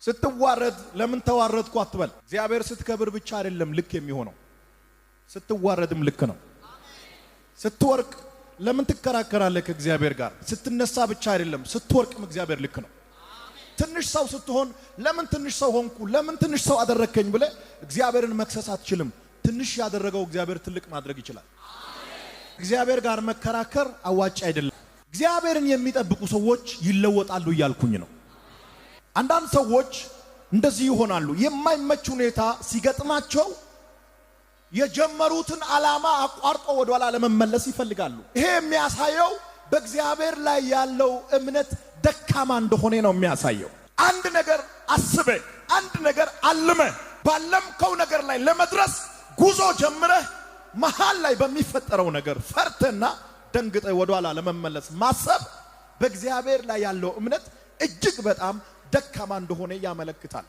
ስትዋረድ ለምን ተዋረድኩ አትበል። እግዚአብሔር ስትከብር ብቻ አይደለም ልክ የሚሆነው፣ ስትዋረድም ልክ ነው። ስትወርቅ ለምን ትከራከራለህ ከእግዚአብሔር ጋር? ስትነሳ ብቻ አይደለም፣ ስትወርቅም እግዚአብሔር ልክ ነው። ትንሽ ሰው ስትሆን ለምን ትንሽ ሰው ሆንኩ፣ ለምን ትንሽ ሰው አደረግከኝ ብለህ እግዚአብሔርን መክሰስ አትችልም። ትንሽ ያደረገው እግዚአብሔር ትልቅ ማድረግ ይችላል። እግዚአብሔር ጋር መከራከር አዋጭ አይደለም። እግዚአብሔርን የሚጠብቁ ሰዎች ይለወጣሉ እያልኩኝ ነው። አንዳንድ ሰዎች እንደዚህ ይሆናሉ። የማይመች ሁኔታ ሲገጥማቸው የጀመሩትን ዓላማ አቋርጦ ወደኋላ ለመመለስ ይፈልጋሉ። ይሄ የሚያሳየው በእግዚአብሔር ላይ ያለው እምነት ደካማ እንደሆነ ነው የሚያሳየው። አንድ ነገር አስበ፣ አንድ ነገር አልመ፣ ባለምከው ነገር ላይ ለመድረስ ጉዞ ጀምረህ መሃል ላይ በሚፈጠረው ነገር ፈርተና ደንግጠ ወደኋላ ለመመለስ ማሰብ በእግዚአብሔር ላይ ያለው እምነት እጅግ በጣም ደካማ እንደሆነ ያመለክታል።